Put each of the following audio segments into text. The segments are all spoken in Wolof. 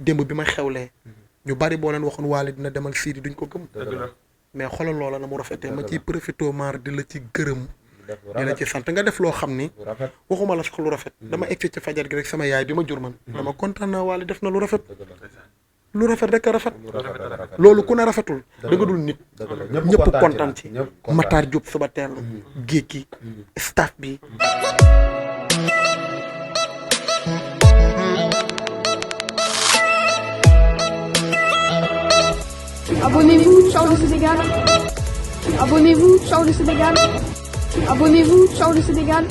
démb bi ma xewlee ñu bari boo leen waxoon Wally dina demal Sidi duñ ko gëm mais xoolal loola na mu rafetee ma ciy profité maar di la ci gërëm di la ci sant nga def loo xam ni waxuma la sax lu rafet dama egg ci fajar gi rek sama yaay bi ma jur man dama kontaan naa Wally def na lu rafet lu rafet rek a rafet loolu ku ne rafetul da nga dul nit ñëpp kontaan ci Matar Diop suba teel géej gi staff bi Abonnez-vous, ciao le Sénégal. Abonnez-vous, ciao le Sénégal. Abonnez-vous, ciao le Sénégal.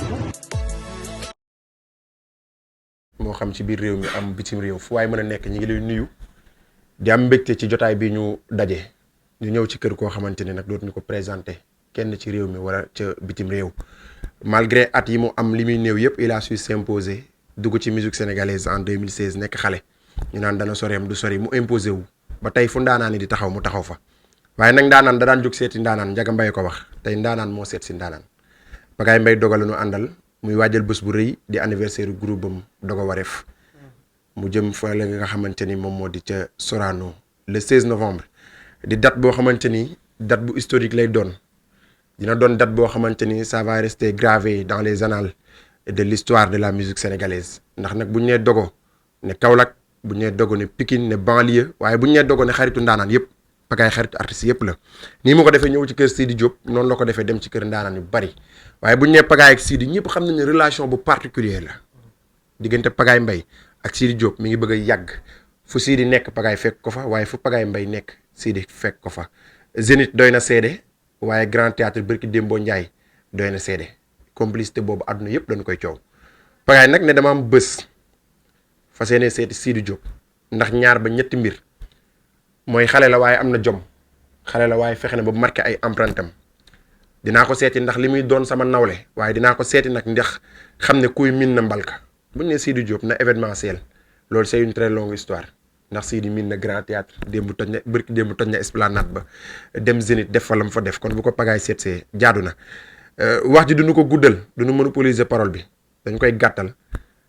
moo xam ci biir réew mi am bitim réew fu waaye mën a nekk ñi ngi lay nuyu di am mbégte ci jotaay bi ñu daje ñu ñëw ci kër koo xamante ne nag dootuñu ko présenté kenn ci réew mi wala ca bitim réew malgré at yi mu am li muy néew yëpp il a su s'imposer dugg ci musique sénégalaise en 2016 nekk xale ñu naan dana soreem du sori mu imposé wu ba tey fu ndaanaan di taxaw mu taxaw fa waaye nag ndaanaan da daan jóg seeti ndaanaan Njaga Mbay ko wax tey ndaanaan moo seet si ndaanaan Pagaye Mbaye Dogo la ñu àndal muy waajal bés bu rëy di anniversaire groupe am Dogo Wareef mu jëm fa la nga xamante ni moom moo di ca Sorano le 16 novembre di date boo xamante ni date bu historique lay doon dina doon date boo xamante ni ça va rester gravé dans les annales de l'histoire de la musique sénégalaise ndax nag bu ñu nee Dogo ne Kaolack bu ñu nee Dogo ne Pikine ne banlieue waaye bu ñu nee Dogo ne xaritu ndaanaan yëpp Pagaye xaritu artistes yëpp la nii mu ko defee ñëw ci kër Sidi Diop noonu la ko defee dem ci kër ndaanaan yu bari waaye bu ñu nee Pagaye ak Sidi ñëpp xam nañ ne relation bu particulier la diggante Pagaye Mbaye ak Sidi Diop mi ngi bëgg a yàgg fu Sidi nekk Pagaye fekk ko fa waaye fu Pagaye Mbaye nekk Sidi fekk ko fa Zénith doy na seede waaye Grand Théâtre Barki Dembo Ndiaye doy na seede complicité boobu àdduna yëpp dañu koy coow Pagaye nag ne dama am bés fas yéene seeti Sidi Diop ndax ñaar ba ñetti mbir mooy xale la waaye am na jom xale la waaye fexe na ba marqué ay empreinte am dinaa ko seeti ndax li muy doon sama nawle waaye dinaa ko seeti nag ndax xam ne kuy min na mbalka bu ñu nee Sidi Diop na événementiel loolu c'est une très longue histoire ndax Sidi min na Grand Théâtre démb toj na bërki démb toj na Esplanade ba dem Zénith def fa la mu fa def kon bu ko Pagaye seetsee jaadu na wax ji duñu ko guddal duñu monopoliser parole bi dañ koy gàttal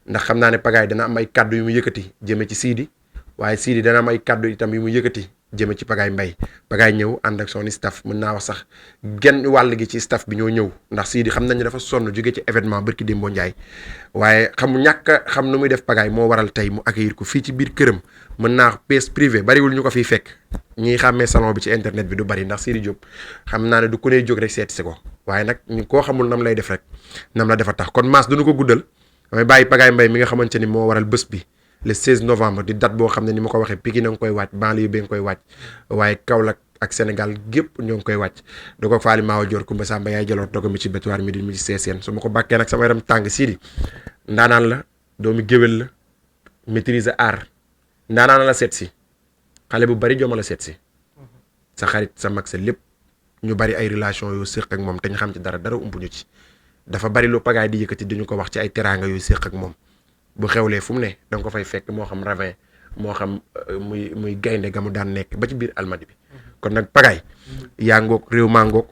ndax xam naa ne Pagaye dana am ay kaddu yu mu yëkkati jëme ci Sidi waaye Sidi dana am ay kaddu itam yu mu yëkkati jëme ci Pagaye Mbaye Pagaye ñëw ànd ak son staff mën naa wax sax genn wàll gi ci staff bi ñoo ñëw ndax Sidi xam nañ ne dafa sonn jóge ci événement barki Dembo Ndiaye waaye xam nu muy def Pagaye moo waral tey mu accueillir ko fii ci biir këram mën naa pièce privée bariwul ñu ko fiy fekk ñi xàmmee salon bi ci internet bi du bari ndax Sidi Diop xam naa ne du ku ne jóg rek seeti si ko waaye nag ñu koo xamul nam lay def rek nam la defa tax kon maas duñu ko guddal damay bàyyi Pagaye Mbaye mi nga xamante ni moo waral bés bi le 16 novembre di date boo xam ne ni ma ko waxee Pikine na nga koy wàcc banlieue bi nga koy wàcc waaye Kaolack ak Sénégal gépp ñoo ngi koy wàcc da ko faali maawa joor Kumba Samba yaay jaloor dogo mi ci bétuwaar mi di mi ci seeseen su ma ko bàkkee nag sama yaram tàng Sidi ndaanaan la doomu géwél la maîtriser art ndaanaan la seet si xale bu bari joma la seet si sa xarit sa mag sa lépp ñu bari ay relation yoo séq ak moom te ñu xam ci dara ump ñu ci dafa bari lu Pagaye di yëkkati di ñu ko wax ci ay teraanga yooyu séq ak moom bu xewlee fu mu ne danga ko fay fekk moo xam ravin moo xam muy gaynde ga mu daan nekk ba ci biir almadi bi kon nag Pagaye yaa ngoog réew maa ngoog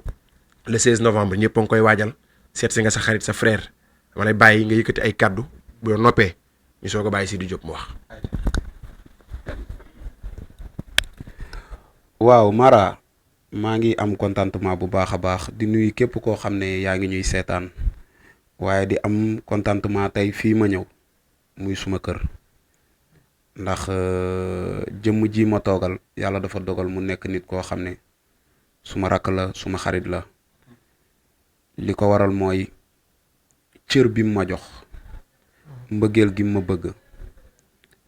le 16 novembre ñëpp a ngi koy waajal seet si nga sa xarit sa frère dama lay bàyyi nga yëkkati ay kaddu bu noppee ñu soog a bàyyi Sidi Diop mu wax. waaw Mara maa ngi am contentement bu baax a baax di nuyu képp koo xam ne yaa ngi ñuy seetaan waaye di am contentement tey fii ma ñëw muy suma kër ndax jëmm ji ma toogal yàlla dafa dogal mu nekk nit koo xam ne suma rakk la suma xarit la li ko waral mooy cër bi mu ma jox mbëggeel gi mu ma bëgg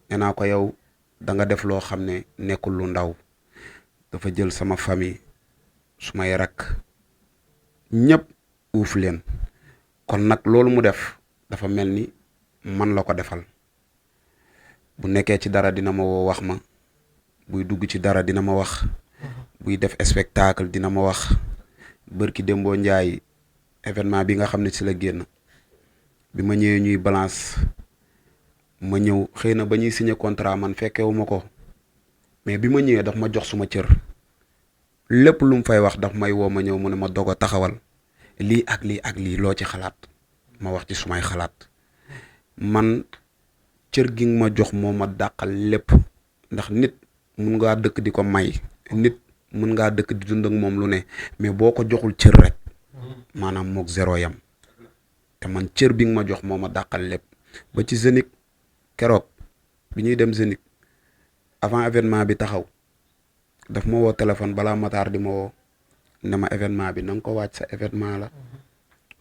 nee naa ko yow da nga def loo xam ne nekkul lu ndaw dafa jël sama famille sumay rakk ñëpp uuf leen kon nag loolu mu def dafa mel ni man la ko defal bu nekkee ci dara dina ma woo wax ma buy dugg ci dara dina ma wax buy def spectacle dina ma wax bërki Dembo Ndiaye événement bi nga xam ne ci la génn bi ma ñëwee ñuy balance ma ñëw xëy na ba ñuy signé contrat man fekkewu ma ko mais bi ma ñëwee daf ma jox suma cër lépp lu mu fay wax daf may woo ma ñëw mu ne ma Dogo taxawal lii ak lii ak lii loo ci xalaat ma wax ci sumay xalaat man cër gi nga ma jox moo ma dàqal lépp ndax nit mun ngaa dëkk di ko may nit mun ngaa dëkk di dund ak moom lu ne mais boo ko joxul cër rek maanaam mook zéro yam te man cër bi nga ma jox moo ma dàqal lépp ba ci Zénith keroog bi ñuy dem Zénith avant événement bi taxaw daf ma woo téléphone balaa Matar di ma woo ne ma événement bi na nga ko wàcc sa événement la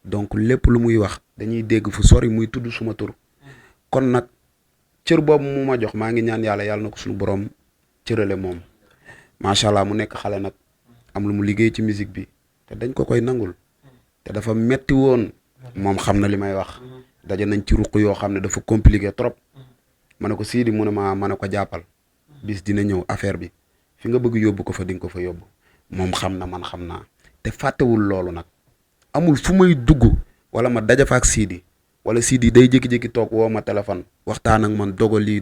donc lépp lu muy wax dañuy dégg fu sori muy tudd suma tur kon nag cër boobu mu ma jox maa ngi ñaan yàlla na ko suñu borom cërale moom macha allah mu nekk xale nag am lu mu liggéey ci musique bi te dañ ko koy nangul te dafa metti woon moom xam na li may wax daje nañ ci ruq yoo xam ne dafa compliqué trop ma ne ko Sidi mu ne ma ne ko jàppal bis dina ñëw affaire bi fi nga bëgg yóbbu ko fa di nga ko fa yóbbu moom xam na man xam naa te fàttewul loolu nag amul fu may dugg wala ma daja fa ak Sidi wala Sidi day jékki-jékki toog woo ma téléphone waxtaan ak man dogalee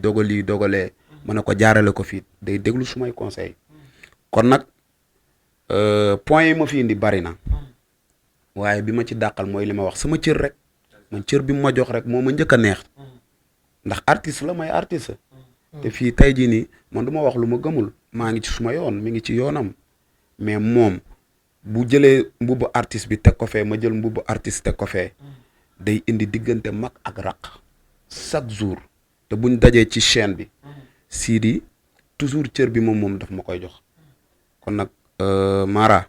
ma ne ko jaarale ko fii day déglu sumay conseil kon nag point yi ma fi indi bari na waaye bi ma ci dàqal mooy li ma wax sama cër rek man cër bi mu ma jox rek moo ma njëkk a neex ndax artiste la may artiste te fii tey jii nii man du ma wax lu ma gëmul maa ngi ci suma yoon mi ngi ci yoonam mais moom bu jëlee mbubbu artiste bi teg ko fee ma jël mbubbu artiste teg ko fee day indi diggante mag ak raq chaque jour te buñ dajee ci chaîne bi Sidi toujours cër bi moom daf ma koy jox kon nag Mara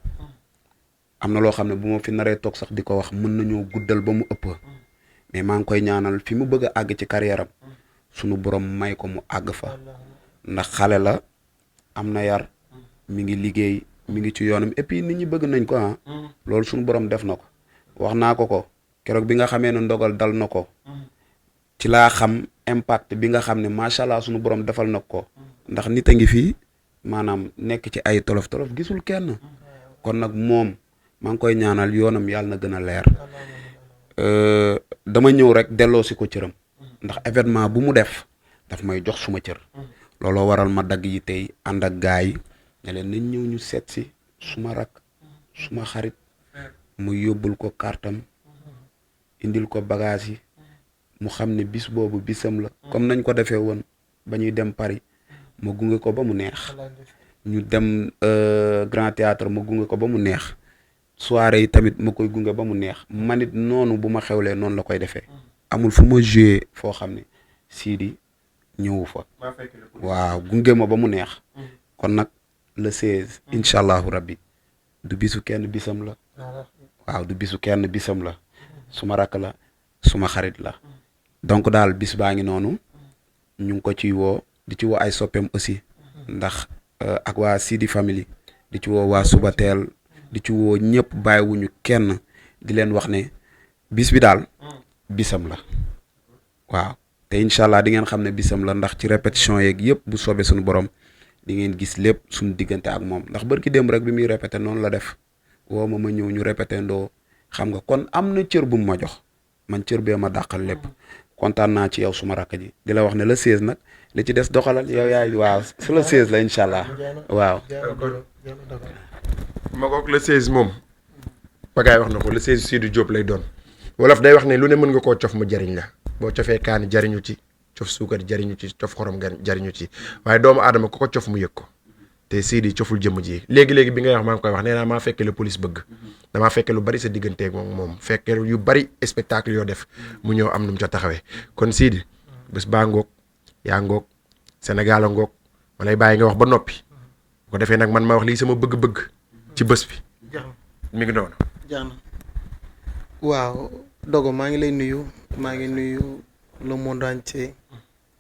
am na loo xam ne bu ma fi naree toog sax di ko wax mën nañoo guddal ba mu ëpp mais maa ngi koy ñaanal fi mu bëgg a àgg ci carrière am sunu borom may ko mu àgg fa ndax xale la am na yar mi ngi liggéey mi ngi ci yoonam et puis nit ñi bëgg nañ ko loolu sunu borom def na ko wax naa ko keroog bi nga xamee ne ndogal dal na ko ci laa xam impact bi nga xam ne macha allah sunu borom defal na ko ndax nit a ngi fii maanaam nekk ci ay tolof gisul kenn kon nag moom maa ngi koy ñaanal yoonam yàlla na gën a leer dama ñëw rek delloo si ko cëram ndax événement bu mu def daf may jox suma cër looloo waral ma dagg yi tey ànd ak gaay yi ne leen nañ ñëw ñu seet si suma rak suma xarit mu yóbbul ko kartam indil ko bagage yi mu xam ne bis boobu bisam la comme nañ ko defee woon ba ñuy dem Paris ma gunge ko ba mu neex ñu dem Grand Théâtre ma gunge ko ba mu neex soirée yi tamit ma koy gunge ba mu neex manit noonu bu ma xewlee noonu la koy defee amul fu ma joué foo xam ne Sidi ñëwu fa waaw gunge ma ba mu neex kon nag le 16 incha allahu rabbi du bisu kenn bisam la waaw du bisu kenn bisam la suma rakk la suma xarit la donc daal bis baa ngi noonu ñu ngi ko ciy woo di ci woo ay soppeem aussi ndax ak waa Sidi family di ci woo waa Subatel di ci woo ñëpp bàyyiwuñu kenn di leen wax ne bis bi daal bisam la waaw te incha allah di ngeen xam ne bisam la ndax ci répétition yeeg yëpp bu soobee suñu borom di ngeen gis lépp suñu diggante ak moom ndax barki démb rek bi muy répété noonu la def woo ma ñëw ñu répété ndoo xam nga kon am na cër bu mu ma jox man cër bee ma dàqal lépp kontaan naa ci yow suma rakk ji di la wax ne le 16 nag li ci des doxalal yow yaay waaw su le 16 la incha allah waaw. ma goog le 16 moom Pagaye wax na ko le 16 Sidy Diop lay doon wolof day wax ne lu ne mën nga koo cof mu jariñ la boo cofee kaani jariñu ci cof suukar jariñu ci cof xorom jariñu ci waaye doomu aadama ku ko cof mu yëg ko te Sidy coful jëmm ji léegi bi ngay wax maa ngi koy wax nee naa maa fekke la police bëgg damaa fekke lu bari sa digganteeg moom fekke yu bari spectacle yoo def mu ñëw am nu mu ca taxawee kon Sidy bés baa ngoog yaa ngoog Sénégal a ngoog ma lay bàyyi nga wax ba noppi bu ko defee nag man ma wax lii sama bëgg-bëgg ci bés bi mi ngi noonu. waaw Dogo maa ngi lay nuyu maa ngi nuyu le monde entier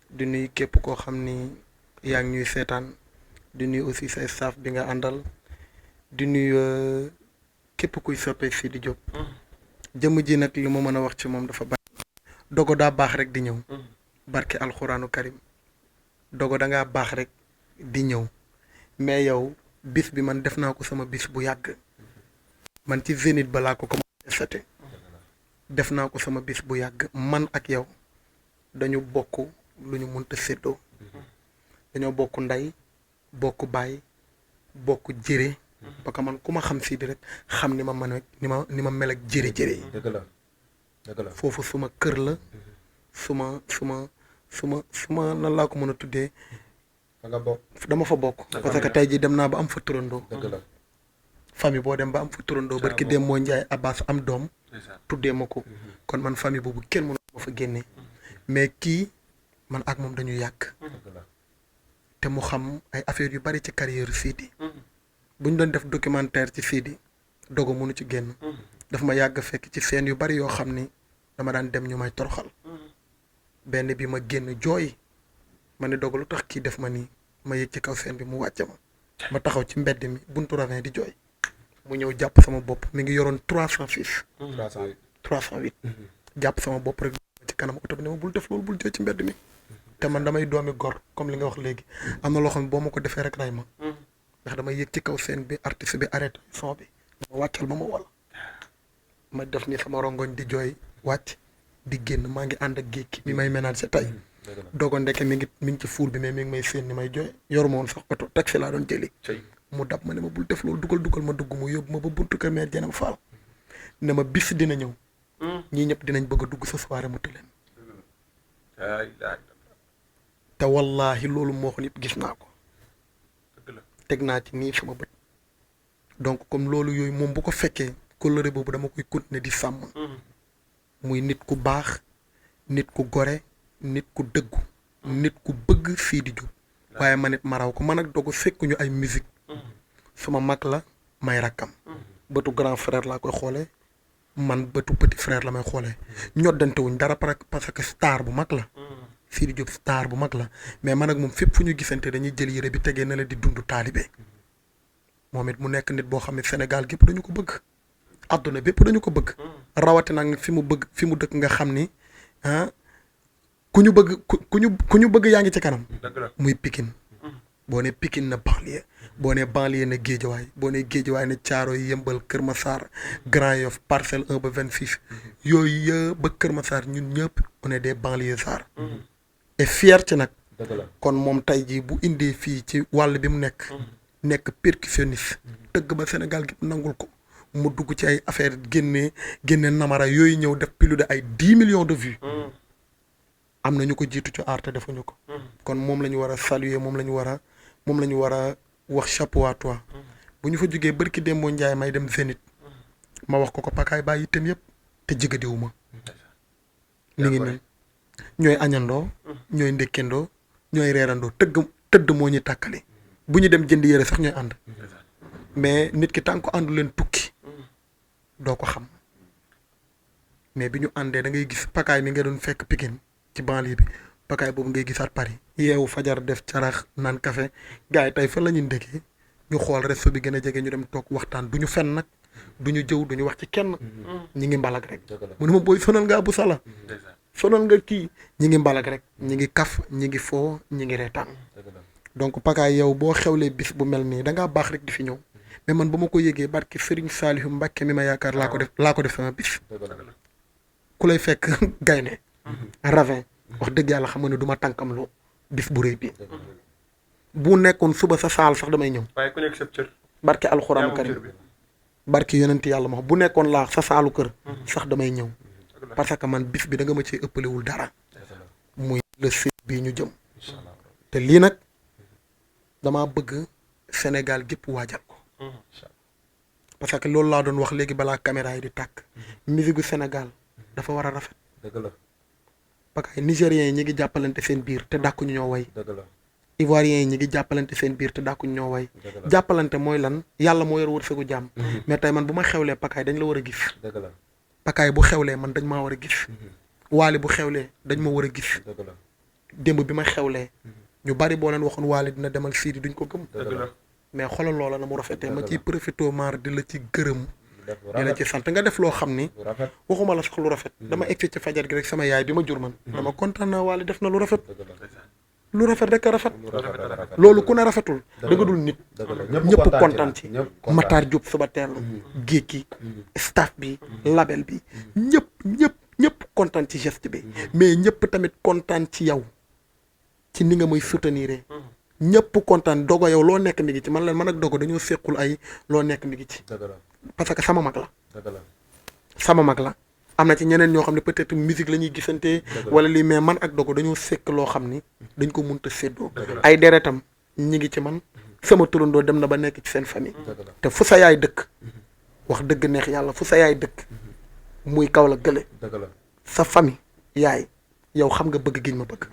di nuyu képp koo xam ni yaa ngi ñuy seetaan di nuyu aussi say staff bi nga àndal di nuyu képp kuy soppee Sidy Diop jëmm ji nag li ma mën a wax ci moom dafa bari. Dogo daa baax rek di ñëw barke alxuraanu karim Dogo da ngaa baax rek di ñëw mais yow bis bi man def naa ko sama bis bu yàgg man ci Zénith balaa ko commencé def naa ko sama bis bu yàgg man ak yow dañu bokk lu ñu mënta séddoo dañoo bokk ndey bokk baay bokk jëre parce que man ku ma xam Sidy rek xam ni ma mën ni ma mel ak jëre yi dëgg la foofu suma kër la suma nan laa ko mën a tuddee dama fa bokk. parce que tey jii dem naa ba am fa turandoo. famille boo dem ba am fa turandoo barki dem moo Njaay Abbas am doom. tuddee ma ko. kon man famille boobu kenn mënu ma fa génne. mais kii man ak moom dañu yàgg. te mu xam ay affaires yu bari ci carrière Sidy. bu ñu doon def documentaire ci Sidy dogo mënu ci génn. daf ma yàgg fekk ci scène yu bari yoo xam ni dama daan dem ñu may toroxal. benn bi ma génn jooy ma ne dogo lu tax kii def ma nii ma yëg ci kaw scène bi mu wàcce ma taxaw ci mbedd mi buntu ravin di jooy mu ñëw jàpp sama bopp mi ngi yoroon 306. 308. jàpp sama bopp rek ci kanam oto bi ne ma bul def loolu bul jooy ci mbedd mi. te man damay doomi gor comme li nga wax léegi am na loo xam ne boo ma ko defee rek ray ma. ndax damay yëg ci kaw scène bi artiste bi arrêté son bi ma wàccal ma wala ma def ni sama rongoñ di jooy wàcc di génn maa ngi ànd ak géej mi may ménage tey dogo ndeke mi ngi ci fuul bi mais mi ngi may séen ni may jooy yoruma woon sax oto taxi laa doon jëli mu dab ma ne ma bul def loolu dugal ma dugg mu yóbbu ma ba buntu kër meer Jenam Fall ne ma bis dina ñëw ñii ñëpp dinañ bëgg a dugg sa soirée mu tëleen te wallaahi loolu moo xam yëpp gis naa ko teg naa ci nii sama bët donc comme loolu yooyu moom bu ko fekkee kóllëre boobu dama koy continuer di sàmm muy nit ku baax nit ku gore nit ku dëggu nit ku bëgg Sidy Diop waaye man it ma raw ko man ak dogu fekkuñu ay musique suma mag la may rakkam bëtu grand frère laa koy xoolee man bëtu petit frère la may xoolee ñoddantewuñ dara parce que star bu mag la Sidy Diop star bu mag la mais man ak moom fépp fu ñu gisante dañuy jël yére bi tegee na la di dund taalibe moom it mu nekk nit boo xam ne Sénégal gépp dañu ko bëgg àdduna bépp dañu ko bëgg rawatina nag fi mu dëkk nga xam ni ku ñu bëgg yaa ngi ci kanam muy Pikine boo ne Pikine na banlieue boo ne banlieue na Géejawaay boo ne Géejawaay na Thiaroye Yeumbeul Kër Massar Grand Yoff Parcelles 1 ba 26 yooyu yëpp ba Kër Massar ñun ñëpp on est des banlieusards et fier ci nag kon moom tey jii bu indee fii ci wàll bi mu nekk percussionniste tëgg ba Sénégal gi nangul ko mu dugg ci ay affaire génne namara yooyu ñëw def plus de ay 10 millions de vues am na ñu ko jiitu ci art defuñu ko kon moom la ñu war a saluer moom la ñu war a wax chapeau à toi bu ñu fa jógee barki Dembo Njaay may dem Zénith ma wax ko pakaay bàyyi itam yëpp te jigadiwu ma ni ngi nii ñooy añandoo ñooy ndékkendoo ñooy reerandoo tëdd moo ñu tàkkali bu ñu dem jënd yére sax ñooy ànd mais nit ki tànk ko àndu leen tukki doo ko xam mais bi ñu àndee da ngay gis pakaay mi nga doon fekk Pikine ci banlieue bi pakaay boobu ngay gisaat Paris yeewu fajar def carax naan café gars yi tey fan la ñuy ndékkee ñu xool resto bi gën a jege ñu dem toog waxtaan du ñu fen nag du ñu jëw du ñu wax ci kenn ñi ngi mbalag rek mu ne ma booy sonal nga Abou Sala sonal nga kii ñi ngi mbalag rek ñi ngi kaf ñi ngi foo ñi ngi reetaan donc pakaay yow boo xewlee bis bu mel nii da ngaa baax rek di fi ñëw mais man ba ma ko yëgee barki Serigne Saliou Mbacké mi ma yaakaar laa ko def sama bis ku lay fekk gaynde ravin wax dëgg yàlla xam nga ne du ma tànkam lu bis bu rëy bi bu nekkoon suba sa saal sax damay ñëw waaye ku nekk sa cër barki alxuraanu karim barki yonent yàlla ma bu nekkoon laa sa saalu kër sax damay ñëw parce que man bis bi da nga ma ci ëppalewul dara muy le sëy bii ñu jëm te lii nag dama bëgg Sénégal gépp waajal ko parce que loolu laa doon wax léegi balaa caméra yi di tàkk musique gu Sénégal dafa war a rafet parce que nigériens yi ñi ngi jàppalante seen biir te dàkkuñu ñoo way ivoiriens yi ñi ngi jàppalante seen biir te dàkkuñu ñoo way jàppalante mooy lan yàlla moo yor wërsëgu jàmm mais tey man bu ma xewlee pakaay dañ la war a gis pakaay bu xewlee man dañ maa war a gis waali bu xewlee dañ ma war a gis démb bi ma xewlee ñu bari boo leen waxoon waali dina demal Sidy duñ ko gëm mais xoolal loola na mu rafetee ma ciy profité maar di la ci gërëm di la ci sant nga def loo xam ni waxuma la sax lu rafet dama egg ci fajar gi rek sama yaay bi ma jur man dama kontaan naa waali def na lu rafet rek a rafet loolu ku ne rafetul da nga dul nit ñëpp kontaan ci Matar Diop suba teel géej gi staff bi label bi ñëpp kontaan ci geste bi mais ñëpp tamit kontaan ci yow ci ni nga may soutenir ñëpp kontaan dogo yow loo nekk mi ngi ci man ak dogo dañoo sequl ay loo nekk mi ngi ci parce que sama mag la am na ci ñeneen ñoo xam ne peut-être musique la ñuy gisante wala lii mais man ak dogo dañoo sekk loo xam ni dañ ko mënta séddoo ay deretam ñi ngi ci man sama turandoo dem na ba nekk ci seen famille te fu sa yaay dëkk wax dëgg neex yàlla fu sa yaay dëkk muy kaw la gële sa famille yaay yow xam nga bëgg giñ ma bëgg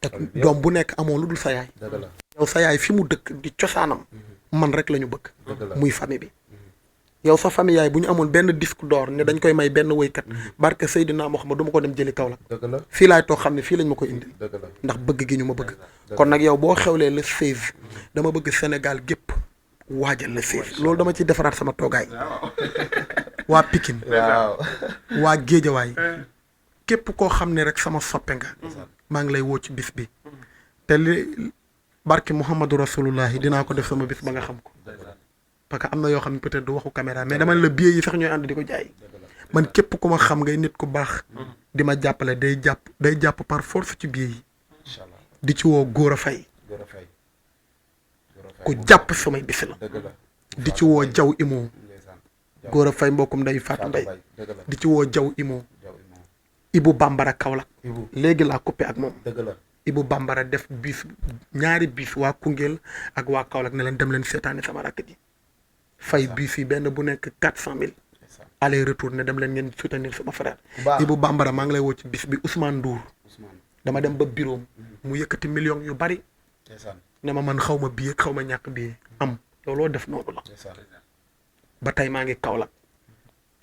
te doom bu nekk amoo lu dul sa yaay yow sa yaay fi mu dëkk di cosaanam man rek la ñu bëgg muy famille bi yow sa famille yaay bu ñu amoon benn disque d'or ne dañ koy may benn woykat barke Seydina Muhammad du ma ko dem jëli Kaolack fii laay toog xam ne fii lañ ma koy indil ndax bëgg gi ñu ma bëgg kon nag yow boo xewlee le 16 dama bëgg Sénégal gépp waajal le 16 loolu dama ciy defaraat sama toogaay waa Pikine waa Géejawaay képp koo xam ne rek sama soppe nga maa ngi lay woo ci bis bi te li barke Muhammadu Rasulullahi dinaa ko def sama bis ba nga xam ko parce que am na yoo xam ne peut-être du waxu caméra mais dama la billet yi sax ñooy ànd di ko jaay man képp ku ma xam ngay nit ku baax di ma jàppale day jàpp par force ci billet yi di ci woo Góor a Fay ku jàpp samay bis la di ci woo Jaw Imo Góor a Fay mbokkum day Fatou Mbaye di ci woo Jaw Imo Ibu Bambara Kaolack léegi laa coupé ak moom Ibu Bambara def bis ñaari bis waa Koungheul ak waa Kaolack ne leen dem leen seetaani sama rakk ji fay bis yi benn bu nekk 400 000 aller retour ne dem leen ngeen soutenir sama frère Ibu Bambara maa ngi lay woo ci bis bi Ousmane Ndour dama dem ba bureau mu yëkkati millions yu bari ne ma man xaw ma billet xaw ma ñàkk billet am looloo def noonu la ba tey maa ngi Kaolack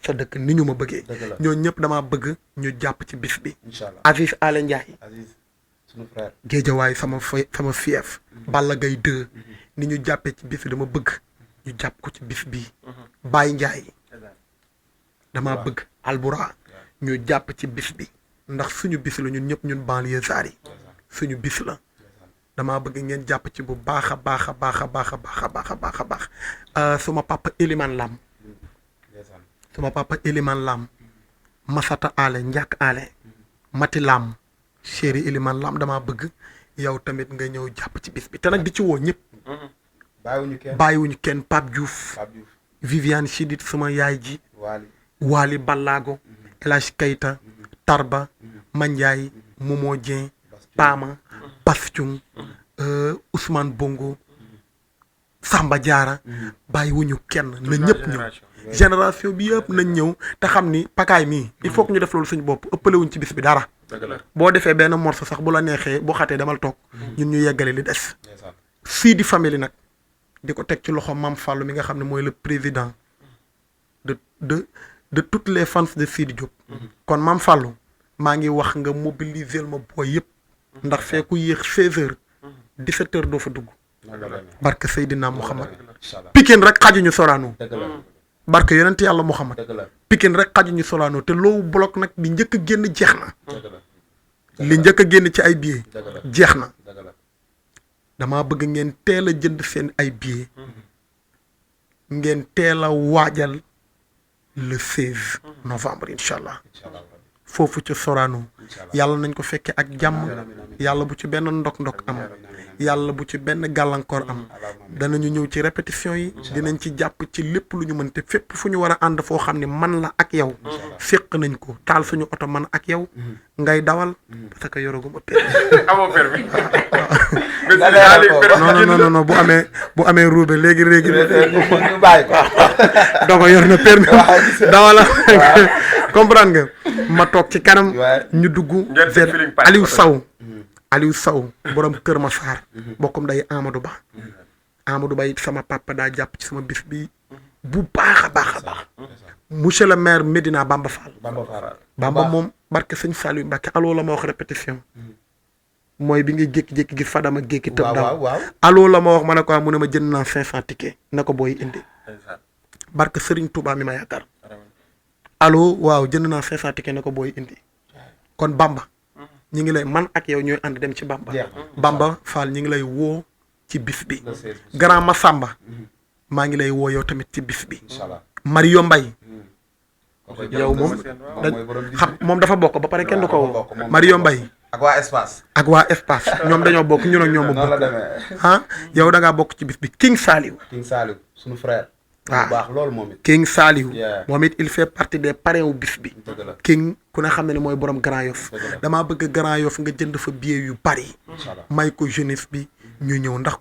sa dëkk ni ñu ma bëggee ñoo ñëpp damaa bëgg ñu jàpp ci bis bi Aziz Ale Ndiaye Géejawaay sama fief Balla Gaye 2 ni ñu jàppee ci bis bi dama bëgg ñu jàpp ko ci bis bii Baye Ndiaye damaa bëgg Albura ñu jàpp ci bis bi ndax suñu bis la ñun ñëpp ñun banlieusards yi suñu bis la damaa bëgg ngeen jàpp ci bu baax a baax a baax a baax a baax a baax a baax a baax suma papa Elimane Lam suma papa Elimane Lam Masata Ale Njàkk Ale Mati Lam chéri Elimane Lam damaa bëgg yow tamit nga ñëw jàpp ci bis bi te nag di ci woo ñëpp bàyyiwuñu kenn Pape Diouf Viviane Chidid suma yaay ji Wali Ballago El Hadj Kayta Tarba Mandiaye Momo Dieng Pama Bastung Ousmane Bongo Samba Diarra bàyyiwuñu kenn na ñëpp ñëw génération bi yëpp nañ ñëw te xam ni pakaay mii il faut que ñu def loolu suñu bopp ëppalewuñ ci bis bi dara boo defee benn morceau sax bu la neexee boo xatee demal toog ñun ñu yeggale li des Sidi Family nag di ko teg ci loxo Mame Fallou mi nga xam ne mooy le président de toutes les fans de Sidi Diop kon Mame Fallou maa ngi wax nga mobiliser ma booy yëpp ndax fee ku yéex 16h 17h doo fa dugg barke Seydina Mouhamad Pikine rek xajuñu Sorano barke yonent yàlla Mouhamad Pikine rek xajuñu Sorano te loowu bloc nag li njëkk a génn jeex na li njëkk a génn ci ay billets jeex na damaa bëgg ngeen teel a jënd seen ay billets ngeen teel a waajal le 16 novembre incha allah foofu ca Sorano yàlla nañ ko fekkee ak jàmm yàlla bu ci benn ndok-ndok am yàlla bu ci benn gàllankoor am danañu ñëw ci répétition yi dinañ ci jàpp ci lépp lu ñu mën te fépp fu ñu war a ànd foo xam ne man la ak yow féq nañ ko taal suñu oto man ak yow ngay dawal parce que yoraguma permis amoo permis non bu amee ruube léegi ñu bàyyi ko donc yor na permis dawala comprendre nga ma toog ci kanam ñu dugg Aliou Sow borom Kër Massar bokkum day Amadou Ba it sama papa daa jàpp ci sama bis bi bu baax a baax a baax monsieur le maire Medina Bamba Fall Bamba moom barke sëñ Saliou Mbacke allo la ma wax répétition mooy bi nga jékki-jékki gis Fadama gékki tëb daw allo la ma wax ma ne ko mu ne ma jënd naa 500 tickets na ko booy indi barke Serigne Touba mi ma yaakaar allo waaw jënd naa 500 tickets na ko booy indi kon Bamba ñi ngi lay man ak yow ñooy ànd dem ci Bamba Fall ñi ngi lay woo ci bis bi Grand Massamba maa ngi lay woo yow tamit ci bis bi Mario Mbaye yow moom xam moom dafa bokk ba pare kenn du ko woo Mario Mbaye ak waa espace ñoom dañoo bokk ñun ak ñoom bokk yow da ngaa bokk ci bis bi King Saliou suñu frère waaw baax loolu moom it King Saliou moom it il fait partie des parrains wu bis bi King ku ne xam ne mooy borom Grand Yoff damaa bëgg Grand Yoff nga jënd fa billet yu bari may ko jeunesse bi ñu ñëw ndax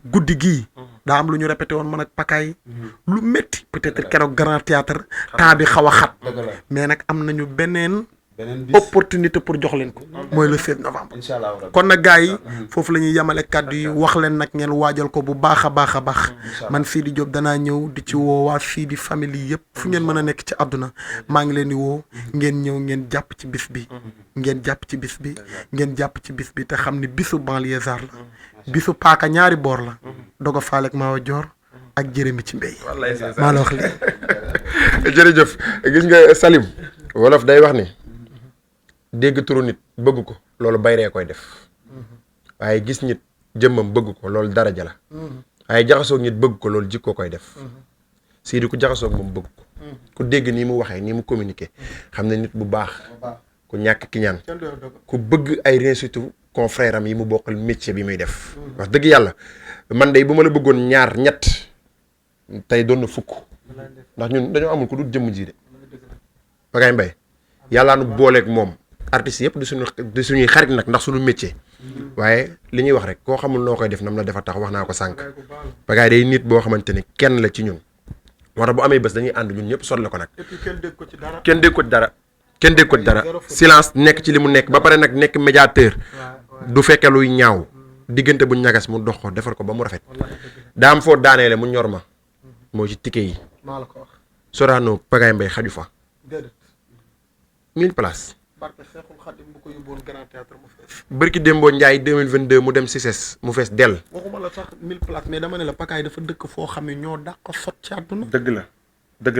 guddi gii daa am lu ñu répété woon man ak Pakaay lu métti peut-être keroog grand théâtre temps bi xaw a xat mais nag am nañu beneen opportunité pour jox leen ko mooy le 16 novembre kon nag gars yi foofu la ñuy yemale kàddu yi wax leen nag ngeen waajal ko bu baax a baax a baax man Sidi Diop danaa ñëw di ci woo waa Sidi famille yëpp fu ngeen mën a nekk ci àdduna maa ngi leen di woo ngeen ñëw ngeen jàpp ci bis bi ngeen jàpp ci bis bi ngeen jàpp ci bis bi te xam ni bisu banlieusard la bisu paaka ñaari boor la dogo faaleeg Maawa Joor ak jërëmi ci mbéy maa la wax lii jërëjëf gis nga Salim wolof day wax ni dégg turu nit bëgg ko loolu bayree koy def waaye gis nit jëmmam bëgg ko loolu daraja la waaye jaxasoog nit bëgg ko loolu jikkoo koy def Sidi ku jaxasoog moom bëgg ko ku dégg nii mu waxee nii mu communiqué xam ne nit bu baax ku ñàkk ki ñaan ku bëgg ay réussite confrère am yi mu bokkal métier bi muy def wax dëgg yàlla man de bu ma la bëggoon ñaar ñett tey doon na fukk ndax ñun dañoo amul ku dul jëmm ji de Pagaye Mbaye yàllaa nu booleeg moom artistes yëpp di suñuy xarit nag ndax suñu métier waaye li ñuy wax rek koo xamul noo koy def nam la defa tax wax naa ko sànq Pagaye day nit boo xamante ne kenn la ci ñun war bu amee bés dañuy ànd ñun ñëpp sotle ko nag kenn dégg ko ci dara silence nekk ci li mu nekk ba pare nag nekk médiateur du fekke luy ñaaw diggante bu ñagas mu dox ko defar ko ba mu rafet daa am foo daaneele mu ñor ma moo ci ticket yi Sorano Pagaye Mbaye xaju fa 1000 places bërki Dembo Ndiaye 2022 mu dem Cissés mu fees dell waxuma la sax 1000 places mais dama ne la Pagaye dafa dëkk foo xam ne ñoo dàq sot ci àdduna dëgg la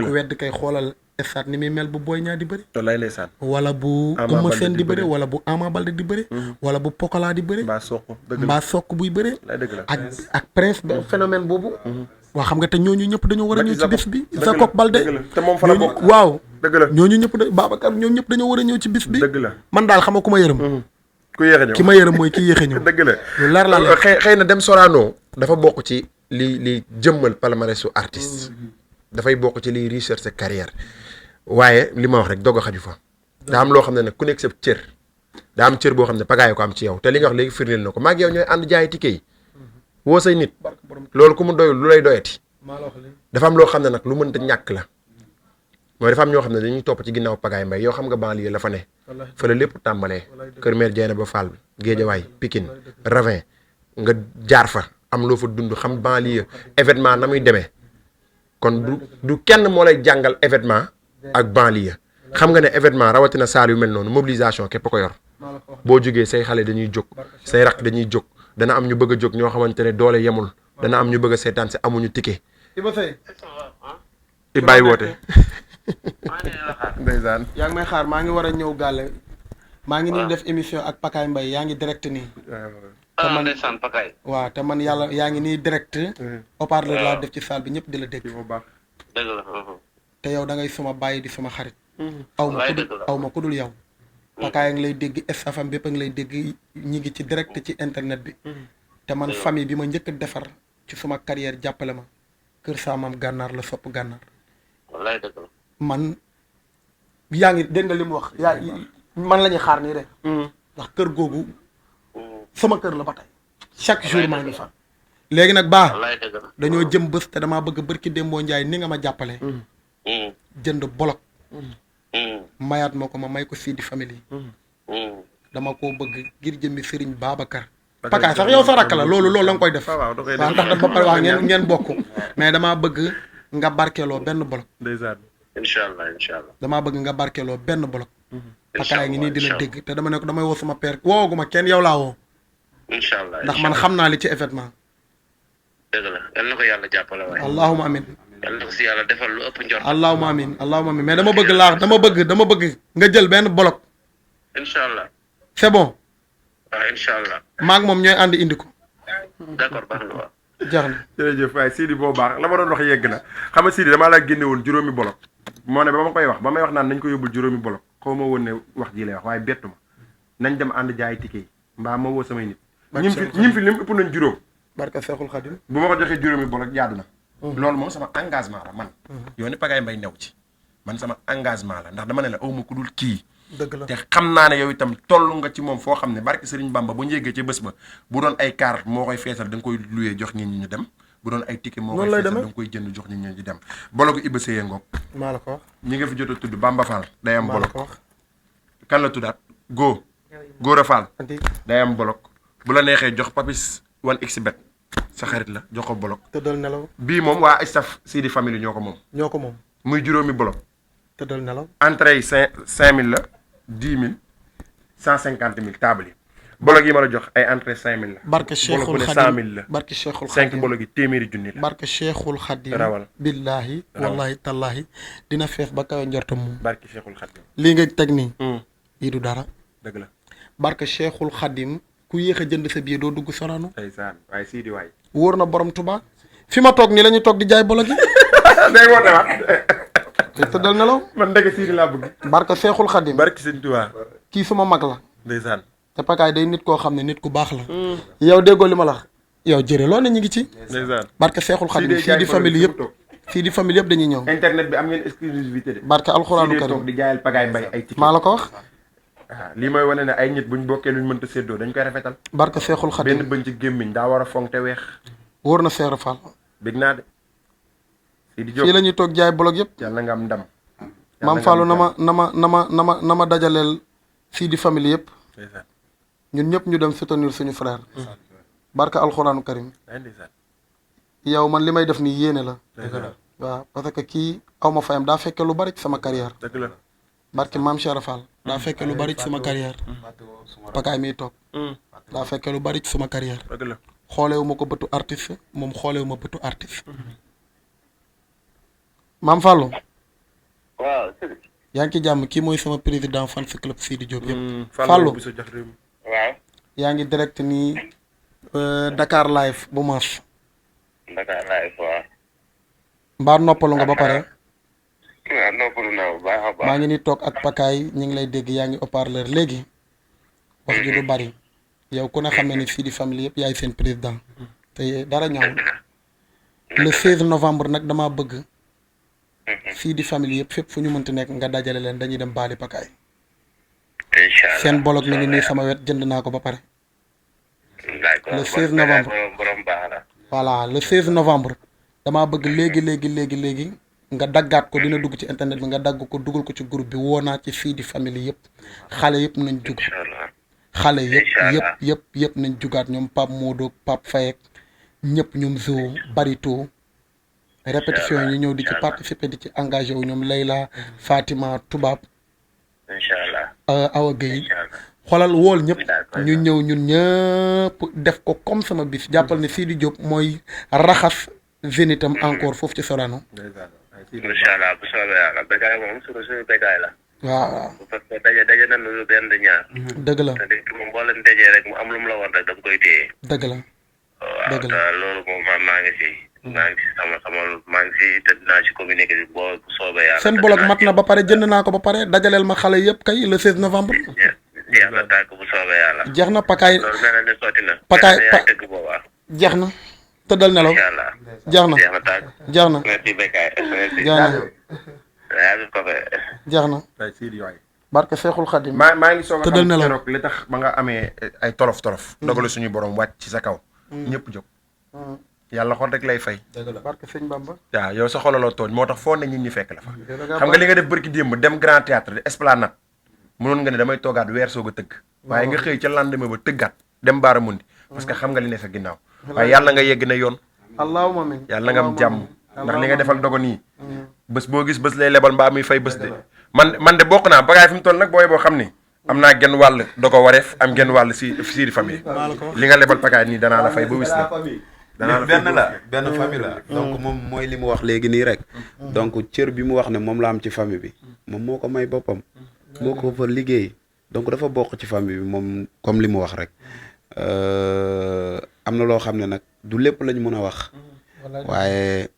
ku wedd kay xoolal stade ni muy mel bu Boy Niang di bëri lay ndeysaan wala bu Eumeu Sène di bëri wala bu Ama Baldé di bëri wala bu Pokola di bëri mbaa Sokk buy bëri ak Prince ba phénomène boobu waa xam nga te ñooñu ñëpp dañoo war a ñëw ci bis bi Jacob Baldé te moom fa la bokk waaw dëgg la ñooñu ñëpp Babacar ñooñu ñëpp dañoo war a ñëw ci bis bi dëgg la man daal xam nga ku ma yërëm ku yéex a ñëw ki ma yërëm mooy ki yéex a ñëw dëgg la lu leer la xëy na dem Sorano dafa bokk ci li jëmmal palmarès su artiste dafay bokk ci liy recherche sa carrière waaye li ma wax rek doog a xaju fa daa am loo xam ne nag ku nekk sa cër daa am cër boo xam ne Pagaye ko am ci yow te li nga wax léegi firndeel na ko maag yow ñooy ànd jaay ticket yi woo say nit loolu ku mu doyul lu lay doyati dafa am loo xam ne nag lu mënta ñàkk la mooy dafa am ñoo xam ne dañuy topp ci ginnaaw Pagaye Mbaye yow xam nga banlieue la fa ne fa la lépp tàmbalee kër mère Dieynaba Fall Guédiawaye Pikine Ravin nga jaar fa am loo fa dund xam banlieue événement na muy demee kon du kenn moo lay jàngal événement ak banlieue xam nga ne événement rawatina saal yu mel noonu mobilisation képp ko yor boo jógee say xale dañuy jóg say raq dañuy jóg dana am ñu bëgg a jóg ñoo xamante ne doole yemul dana am ñu bëgg a seetaan si amuñu ticket i bàyyi woote ndeysaan yaa ngi may xaar maa ngi war a ñëw gàlle maa ngi nii def émission ak Pagaye Mbaye yaa ngi direct nii te man ndeysaan Pagaye waaw te man yàlla yaa ngi nii direct haut-parleur laa def ci salle bi ñëpp di la dégg dëgg la te yow da ngay suma bàyyi di sama xarit aw ma ku dul yow Pagaye a ngi lay dégg estafam bépp a ngi lay dégg ñi ngi ci direct ci internet bi te man famille bi ma njëkk a defar ci suma carrière jàppale ma kër saa maam gànnaar la sopp gànnaar wallaay dëgg la man yaa ngi dégg nga li mu wax man la ñuy xaar nii rek ndax kër googu sama kër la ba tey chaque jour maa ngi fa léegi nag wallaay dëgg la dañoo jëm bés te damaa bëgg bërki Dembo Njaay ni nga ma jàppale jënd bolok mayaat ma ko ma may ko Sidi famille dama koo bëgg ngir jëmmi Serigne Babacar Pagaye sax yow sa rakk la loolu la nga koy def waaw ndax da ba pare wax ngeen bokk mais damaa bëgg nga barkeeloo benn bolok incha allah damaa bëgg nga barkeeloo benn bolok Pagaye ngi nii di la dégg te dama ne ko damay woo sama père woowaguma kenn yow laa woo incha allah ndax man xam naa li ci événement dëgg la yal na ko yàlla jàppale waaye allahuma amin yal na ko si yàlla defal lu ëpp njort allahuma amin mais dama bëgg nga jël benn bolok incha allah c'est bon waaw incha allah maag moom ñooy ànd indi ko d'accord baax na waaw jeex na jërëjëf waaye Sidi boo baax la ma doon wax yegg na xam nga Sidi damaa laa génne woon juróomi bolok moo ne ba ma koy wax ba may wax naan nañ ko yóbbul juróomi bolok xaw ma woon ne wax ji lay wax waaye bettu ma nañ dem ànd jaay ticket yi mbaa ma woo samay nit ñim fi lim ëpp nañ juróom barka Seexul Xadim bu ma ko joxee juróomi bolok jaadu na loolu moom sama engagement la man yow ni Pagaye Mbaye new ci man sama engagement la ndax dama ne la awma ku dul kii dëgg la te xam naa ne yow itam toll nga ci moom foo xam ne barke Serigne Bamba bu ñu yeggee ca bés ba bu doon ay car moo koy feesal da nga koy luyee jox nit ñi ñu dem bu doon ay ticket moo koy Noonu lay feesal da demee. nga koy jënd jox nit ñi ñu dem bologu Iba Seye ngoog maa la ko wax ñi nga fi jot a tudd Bamba Fall day am maa la bolog ko wax kan la tuddaat Góora Fall anti day am bolog bu la neexee jox Papis 1xBet sa xarit la jox ko bolog tëddal nelaw bii moom waa staff Sidi Family ñoo ko moom ñoo ko moom muy juróomi bolog tëddal nelaw entrée yi 5000 la 10 000 150 000 table yi bolog yi ma la jox ay entrée 5000 la barke bolog bu Cheikhul ne Khadim 100000 la barke Cheikhul 5 Khadim bolog yi téeméeri junni la barke Cheikhul Khadim Rawal. billaahi wallahi tallaahi dina fees ba kawe njortam moom barki Cheikhul Khadim lii nga teg nii lii du dara dëgg la barke Cheikhul Khadim ku yéex a jënd sa billet doo dugg Sorano ndeysaan waaye Sidi waay wóor na borom Tuba fi ma toog nii la ñu toog di jaay bolo gi day woote waat te tëddal nelaw man ndeke Sidi laa bëgg barke Cheikhul Khadim barki Sëñ Tuubaa kii suma mag la ndeysaan te pakaay day nit koo xam ne nit ku baax la yow déggoo li ma la wax yow jëre loo ne ñu ngi ci ndeysaan barke Cheikhul Khadim fii di famille yëpp fii di famille yëpp dañuy ñëw internet bi am ngeen exclusivité de barke alxuraanu Sidi toog karim di jaayal pagaay mbay ay ticket maa la ko wax waaw lii mooy wane ne ay nit buñ bokkee luñ mënta séddoo dañ koy rafetal barke Cheikhul benn Khadim bëñ ci gémmiñ daa war a fonk te weex wóor na Seera Fall bég naa de Sidi fii Diop la ñuy toog jaay blog yëpp yàlla nga am ndam maam Fallou na ma dajaleel fii di famille yëpp ndeysaan ñun ñëpp ñu dem soutenir suñu frère barke alxuraanu karim ay ndeysaan yow man li may def nii yéene la dëgg la waaw parce que kii aw ma fayam daa fekke lu bari ci sama carrière dëgg la barke maam Cheikh Fall daa fekke lu bari ci sama carrière pakaay miy toog daa fekke lu bari ci sama carrière dëgg la xoolewu ma ko bëtu artiste moom xoolewu ma bëtu artiste maam Fallou waaw yaa ngi ci jàmm kii mooy sama président fans club Sidi Diop yëpp Fallou Fallou bu sa jox réew mi waaw yaa ngi direct nii Dakar live bu maas Dakar laay waaw mbaa noppalu nga ba pare waaw noppalu naa bu baax a baax maa ngi ni toog ak pakaay ñi ngi lay dégg yaa ngi haut-parleur léegi wax ji du bari yow ku ne xam ne ni Sidi Family yëpp yaay seen président te dara ñaaw le 16 novembre nag damaa bëgg Sidi Family yëpp fépp fu ñu mënti nekk nga dajale leen dañuy dem baali pakaay incha allah seen bolog mi ngi nii sama wet jënd naa ko ba pare d'accord le 16 novembre. borom baax la voilà le 16 novembre damaa bëgg léegi nga daggaat ko dina dugg ci internet bi nga dagg ko dugal ko ci groupe bi woo naa ci Sidi Family yëpp xale yëpp nañ jug incha allah xale Inch'Allah. yëpp nañ jugaat ñoom Pape Modou Pape Fayek ñëpp ñoom Zo Barito répétition yi ñu ñëw di ci participer di ci engagé wu ñoom Layla Fatima Toubab incha allah Awa Gueye incha allah xoolal wool ñëpp D'accord. ñu ñëw ñun ñëpp def ko comme sama bis jàppal ne Sidi Diop mooy raxas zénitam encore foofu ci Sorano ndeysaan ay Sidi incha allah bu soobee yàlla békaay moom suñu békaay la waaw parce que daje nañu lu benn di ñaar dëgg la te dëkk moom boo leen dajee rek mu am lu mu la woon rek da nga koy téye dëgg la waaw Dëgg te la. loolu moom maa ngi si maa ngi si te dinaa ci communiqué bi boo bu soobee yàlla seen bolog mat na ba pare jënd naa ko ba pare dajaleel ma xale yëpp kay le 16 novembre jeex na tàkk bu soobee yàlla jeex na pakaay loolu mel na ne sotti na Pakaay mel na ne yaa tëgg boobaa jeex na tëddal nelaw incha allah jeex na jeex na tàkk jeex na merci békaay merci jeex na yaa ngi ko fee jeex na ay Sidi waay barke Seexul Xadim maa ngi soog a Tëddal xam nelaw. keroog li tax ba nga amee ay tolof dogalu suñu borom wàcc ci sa kaw ñëpp jóg yàlla xol rek lay fay barke Sëñ Bamba waaw yow sa xolaloo tooñ moo tax foo ne nit ñi fekk la fa xam nga li nga def bërki démb dem grand théâtre de Esplanade mënoon nga ne damay toogaat weer soog a tëgg waaye nga xëy ca lendemain ba tëggaat dem Baaramundi parce que xam nga li ne sa ginnaaw waaye yàlla nga yegg na yoon allahumma amin yàlla nga am jàmm ndax li nga defal dogo nii bés boo gis bés lay lebal mbaa muy fay bés de man de bokk naa bagaay fi mu toll nag booy boo xam ni am naa genn wàll dogo wareef am genn wàll Sidi Family li nga lebal pagaay nii danaa la fay ba wis la danaa la fay benn la benn famille la donc moom mooy li mu wax léegi nii rek donc cër bi mu wax ne moom la am ci famille bi moom moo ko may boppam moo ko fa liggéey donc dafa bokk ci famille bi moom comme li mu wax rek am na loo xam ne nag du lépp lañ mën a wax waaye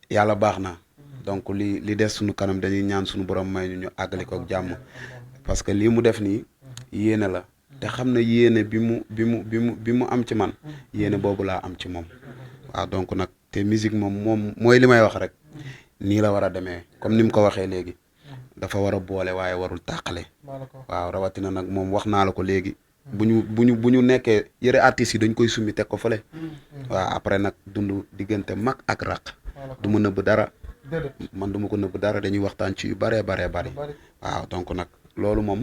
yàlla baax na donc li des suñu kanam dañuy ñaan suñu borom may ñu àggali ko ak jàmm parce que lii mu def nii yéene la te xam na yéene bi mu am ci man yéene boobu laa am ci moom waaw donc nag te musique moom mooy li may wax rek nii la war a demee comme ni mu ko waxee léegi dafa war a boole waaye warul tàqale. waaw rawatina nag moom wax naa la ko léegi. bu ñu nekkee yëre artistes yi dañ koy summi teg ko fële. waaw après nag dund diggante mag ak raq. du ma nëbb dara. man du ma ko nëbb dara dañuy waxtaan ci yu bëree bari. waaw donc nag loolu moom.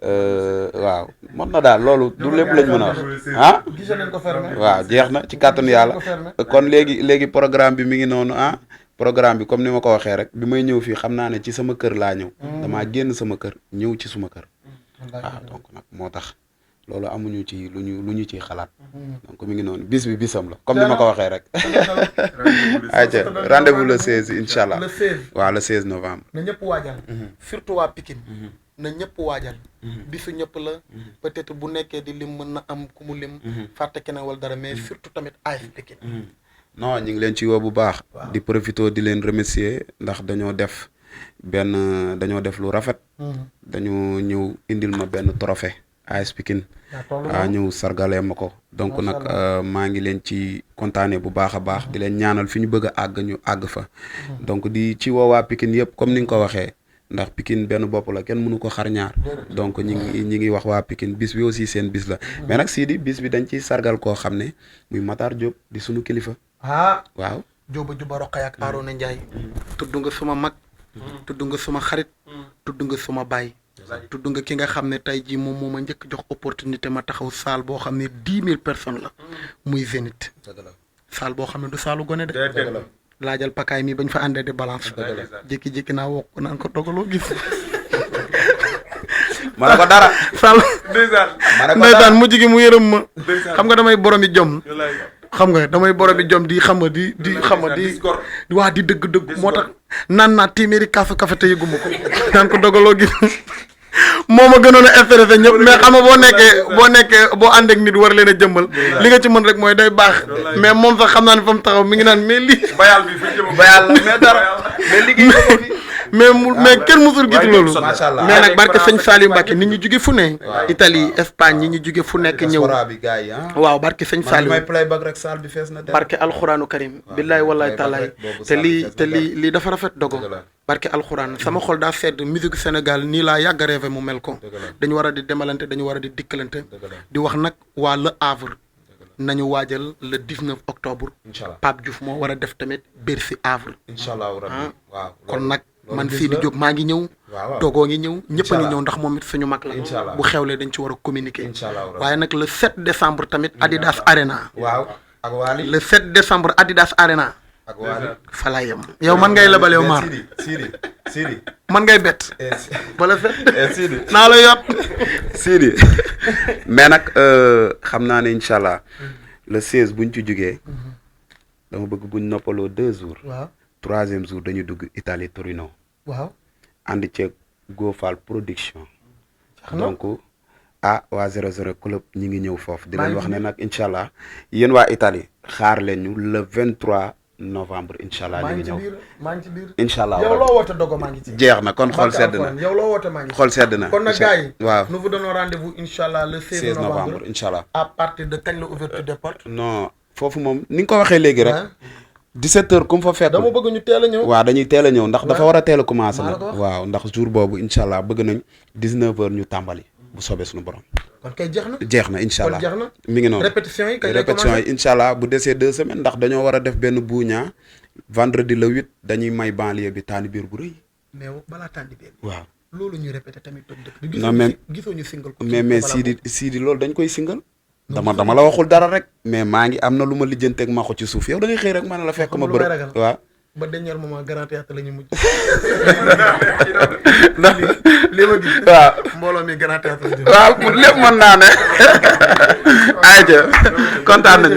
waaw mën na daal loolu du lépp lañ mën a wax waaw jeex na ci kàttanu yàlla kon léegi programme bi mi ngi noonu programme bi comme ni ma ko waxee rek bi may ñëw fii xam naa ne ci sama kër laa ñëw damaa génn sama kër ñëw ci suma kër waaw donc nag moo tax loolu amuñu ci lu ñu ciy xalaat donc mi ngi noonu bis bi bisam la comme ni ma ko waxee rek ayca rendez-vous le 16 incha allah waaw le 16 novembre na ñëpp waajal surtout waa Pikine na ñëpp waajal bisu ñëpp la peut-être bu nekkee di lim mën na am ku mu lim fàtte keneen wala dara mais surtout tamit AS Pikine non ñu ngi leen ci woo bu baax di profiter di leen remercier ndax dañoo def lu rafet dañoo ñëw indil ma benn trophée AS Pikine ñëw sargalee ma ko donc nag maa ngi leen ci kontaane bu baax a baax di leen ñaanal fi ñu bëgg a àgg ñu àgg fa donc di ci woo waa Pikine yëpp comme ni nga ko waxee ndax Pikine benn bopp la kenn mënu ko xar ñaar donc ñi ngi wax waa Pikine bis bi aussi seen bis la mais nag Sidi bis bi dañ ciy sargal koo xam ne muy Matar Diop di sunu kilifa waaw Jóoba Juba Roqaya ak Arona Ndiaye tudd nga suma mag tudd nga suma xarit tudd nga suma baay tudd nga ki nga xam ne tey jii moom moo ma njëkk jox opportunité ma taxaw salle boo xam ne 10 000 personnes la muy Zénith salle boo xam ne du saalu gone de laajal pakaay mi bañ fa àndee di balance jékki-jékki naa wokk naan ko dogaloo gis ma ne ko dara sall ndeysaan mujj gi mu yërëm ma xam nga damay boromi jom di xam nga di waa di dëgg moo tax naan naa téeméeri kaasu kafe te yëguma ko naan ko dogaloo gis moo ma gënoon a intéressé ñëpp mais xam nga boo ànd ak nit war leen a jëmbal li nga ci mën rek mooy day baax mais moom sax xam naa ne fa mu taxaw mi ngi naan mais lii bayal la mais dara mais liggéey ko fi mais kenn musul gis loolu mais nag barke sëñ Saliou Mbacke nit ñi jóge fu ne Italie Espagne nit ñi jóge fu nekk ñëw waaw barke sëñ Saliou may playback rek salle bi fees na barke alxuraanu karim billaay wallaay taalaay te lii dafa rafet dogo barke alxuraan sama xol daa sedd musique Sénégal nii laa yàgg a rêvé mu mel ko dañu war a di demalante dañu war a di dikkalante di wax nag waa Le Havre nañu waajal le 19 octobre Pape Diouf moo war a def tamit Bercy Havre waaw kon nag man Sidi Diop maa ngi ñëw Togo ngi ñëw ñëpp a ngi ñëw ndax moom it suñu mag la bu xewlee dañ ci war a communiquer waaye nag le 7 décembre tamit Adidas Arena le 7 décembre Adidas Arena ak Wally fa laa yem yow man ngay lebal yow maar Sidi man ngay bett bala fet Sidi naa la yot Sidi mais nag xam naa ne incha allah le 16 buñ ci jógee dama bëgg buñ noppaloo 2 jours waaw 3e jour dañu dugg Italie Torino waaw ànd ceeg Gofal production donc waa 00 club ñi ngi ñëw foofu di leen wax ne nag incha allah yéen waa Italie xaar leen ñu le 23 novembre incha allah ñu ngi ñëw maa ngi ci biir incha allah yow loo woote dogo maa ngi ci jeex na kon xol sedd na yow loo woote maa ngi ci xol sedd na kon nag gars yi waaw nous vous donnons rendez-vous incha allah le 16 novembre incha allah à partir de kañ la ouverture des portes non foofu moom ni nga ko waxee léegi rek 17h comme fa fekk dama bëgg ñu teel a ñëw waaw dañuy teel a ñëw ndax dafa war a teel a commencé nag waaw ndax jour boobu incha allah bëgg nañ 19h ñu tàmbali bu soobee suñu borom kon kay jeex na incha allah mi ngi noonu répétition yi incha allah bu desee 2 semaines ndax dañoo war a def benn buuñaa vendredi le 8 dañuy may banlieue bi tànn biir bu rëy mais balaa tànn biir waaw loolu ñuy répété tamit toog dëkk non mais gisoo ñu single ko mais Sidi loolu dañ koy single dama la waxul dara rek mais maa ngi am na lu ma lijjanteeg ma ko ci suuf yow da ngay xëy rek ma ne la fekk ma bërëb waaw ba dernier moment grand théâtre la ñu mujj li ma gis waaw mbooloo mi grand théâtre waaw lépp mën naa ne ayca kontaan nañu